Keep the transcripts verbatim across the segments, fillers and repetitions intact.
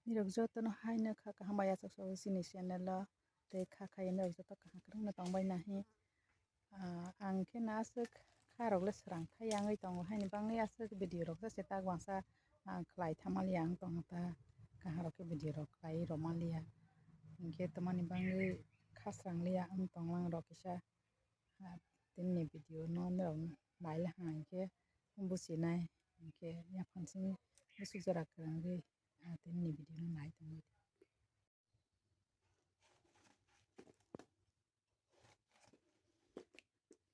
Nirok jotono haino kha kaham bai achuk chuk chini channel o tei kha khayo norok joto kaham kwrwngno tongbai nahi. Ah, ang khe no aswk kha rok le swrang thai ya wngwi tongo, haini bagwi aswk video rok se tak uansa, ah, khlai thaimaliya wng tongo ta, kaham rok khe video rok khlai romaliya, hinkhe tamani bagwi kha swrang liya wng tonglang rok kisa. Ah, tini ni video no norok nai le ha hinkhe buchinai, hinkhe yaphang simi bwswk jora kwrwngwi, ah, tini ni video no nai tongwi.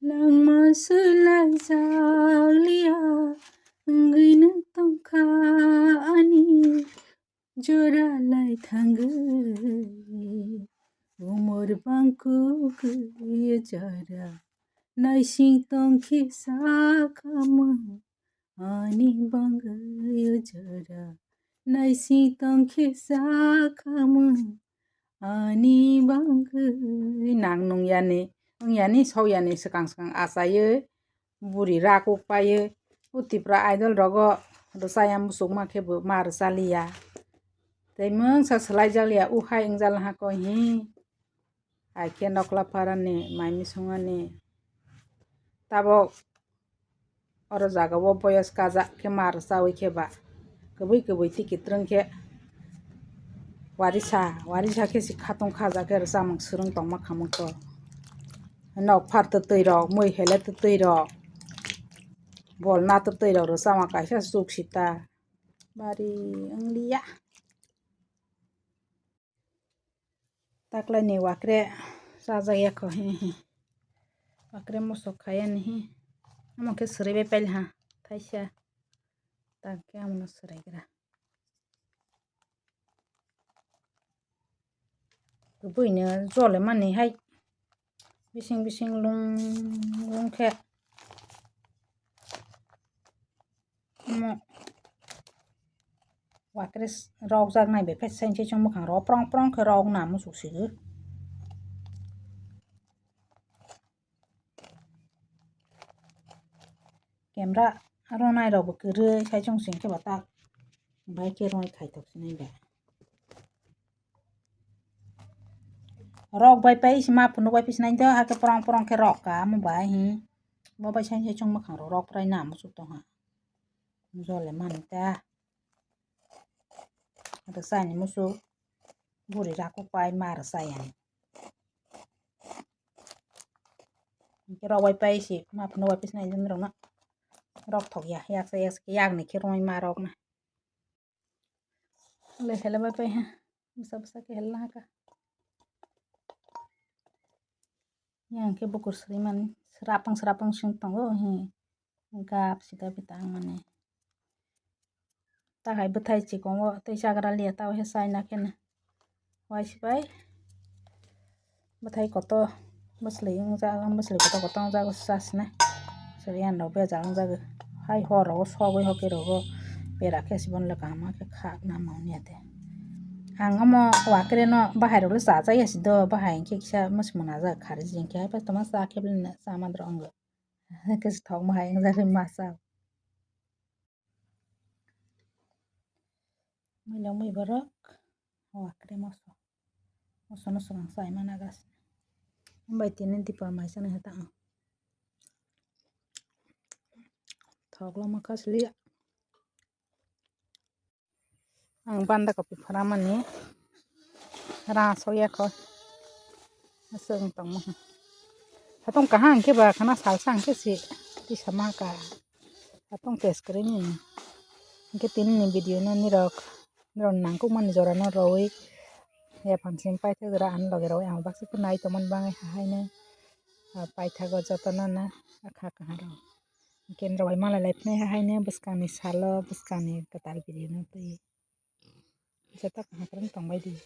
Langma swlai jakliya, wngwino tongkha ani jora lai thangwi. Umor bangkuk jora, naising tongkhe sakhamung. Ani bangwi o jora naising tongkhe sakhamung. Ani bangwi nang nungyani, wngyani, sokyani swkang swkang achaiwi buri rakuk paiwi o Tipra Idol rogo rwchaya muchungma khe bo ma rwchaliya. Tei mungsa swlaijakliya, o hai wngjalha koi hi. Hai khe Noklapharani mai misungani tabok oro jaga o boyos kajak khe ma rwchawi khe ba kwbwi kwbwi tiki twrwng khe warisa warisa khe se khatung khaja khe rwchamung swrwng tongma khamung to. Nokphar twtwi rok, mui hele twtwi rok, bolna twtwi rok rwchama kaisa chuk sita bari wngliya. Taklaini wakre chajak ya kho, he, he. Wakre mosok khaiyani, he. Omo khe swrwi bai pailha, thaisa. Takhe amono swraigra. Kwbwino jole mani hai. Bising bising lung lung khe. Omo wakre rokjak nai bai phai saini saichung bwkhang rok prong prong khe rok na muchuk sigi. Camera ronai rok bo kwrwi saichung sing khe ba tak bai khe roi khai tok sinai ba. Rok bai pai si ma phunuk bai pisinai do, hakhe porong porong khe rok ka, omo bai hi. Bo bai sai sai chwng mwkhang rok rok prai na muchuk tong ha. Jole mani ta. Ata sai ni muchuk buri rakuk pai ma rw sai ani. Rok bai pai si ma phunuk bai pisinai do rok na. Rok thok ya, yak sa yak sa yak ni khe roi ma rok na. Le hele bai pai ha. Bwsa bwsa khe hele nahaka. Yang khe bukur sri mani. Srapang srapang sing tongo hi. Gap sida bita ang mani. Ta hai bwthai chikongo tei chagra liya ta he sai na khe na. Wai si bai. Bwthai koto bwswlwi wngjago, bwswlwi koto koto wngjago sasna. Sori yan rok bejal wngjago. Hai hor rogo sogwi hoki rogo bera khe sibon le kaham khe khakna mangya de. Ang omo wakre no bahai rok le chajak ya si do, bahai hwnkhe kisa mwsmwna jak khari jing khe hai toma cha khe bini cha mandra wngo. Khe thok ma hai wngjak khe ma cha. Mui longmui borok wakre moso. Moso no swkang sai mana gas. Hambai tini dipa mai sana heta ang. Thok lama kasli. Ang banda kopi pharamani. Rang soya ko. Aswk wng tongma. Hatong kaham hwnkhe ba khana salsa hwnkhe si tisa ma ka. Hatong test kwrwi ni. Hwnkhe tini ni video no nirok, nirok nangkukmani jora no rwi. Yaphang simi paithak jora ani loge rwi ang baksa khe nai tongmani bagwi hahaino, ah, paithago jotono no kha kaham rok. Hwnkhe nirok bai malai lai phai hahaino bwskangni salo bwskangni kwtal video no twi. Joto kaham kwrwng tongbai di.